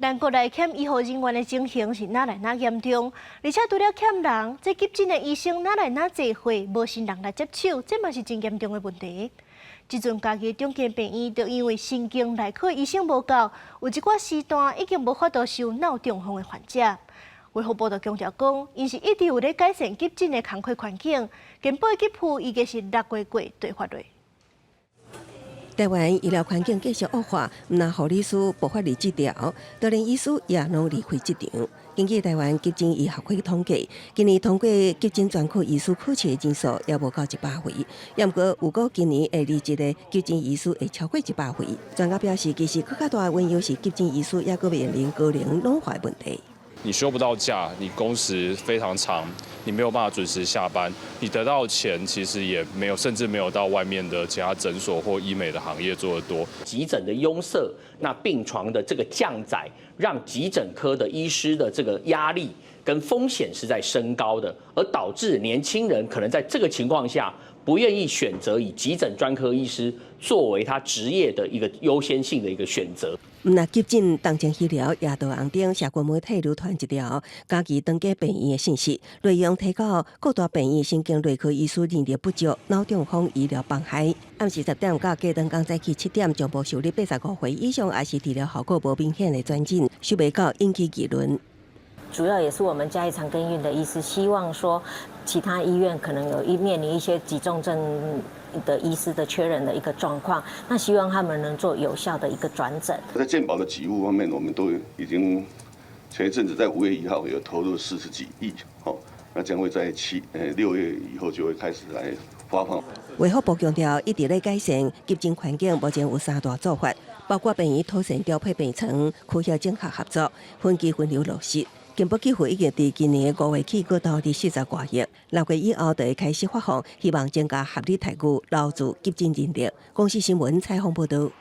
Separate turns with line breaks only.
咱國內欠醫護人員的情形是愈來愈嚴重，而且除了欠人，這急診的醫生愈來愈濟歲，無新人來接手，這嘛是真嚴重的問題。這陣嘉義長庚病院就因為神經內科醫生無夠，有一寡時段已經無法度收腦中風的患者。衛福部就強調講，𪜶是一直有咧改善急診的工課環境，健保給付預計是6月過兌發落。
台灣醫療環境繼續惡化，毋但護理師無法離職潮，就連醫師也攏離開職場。根據台灣急診醫學會統計，今年通過急診專科醫師考試的人數猶無夠100位，毋過預估今年會離職的急診醫師會超過100位。專家表示，其實閣較大的隱憂是急診醫師猶閣面臨高齡老化問題。
你休不到假，你工時非常長，你沒有辦法準時下班，你得到的錢其實也沒有，甚至沒有到外面的其他診所或醫美的行業做得多。
急診的壅塞，那病床的這個降載，讓急診科的醫師的這個壓力跟風險是在升高的，而導致年輕人可能在這個情況下不願意選擇以急診專科醫師作為他職業的一個優先性的一個選擇。
毋但急診當前醫療也到紅燈，社群媒體流傳一條嘉義長庚病院的信息，內容提到各大病院神經內科醫師人力不足，腦中風醫療崩壞。暗時10點到隔頓工早起7點，全部受理85歲以上，抑是治療效果無明顯的轉診，想袂到引起議論。
主要也是我們嘉義長庚醫院的醫師，希望說其他醫院可能有一面臨一些急重症的醫師的缺人的一個狀況，那希望他們能做有效的一個轉診。
在健保的給付方面，我們都已經前一陣子在5月1號有投入40幾億，好，那將會在6月以後就會開始來發放。
衛福部強調，一直咧改善急診環境，目前有三大做法，包括病院妥善調配病床、科學整合合作、分級分流落實。健保給付已經佇今年5月起，閣投入40外億，6月以後就會開始發放，希望增加合理待遇，留住急診人力。公視新聞採訪報導。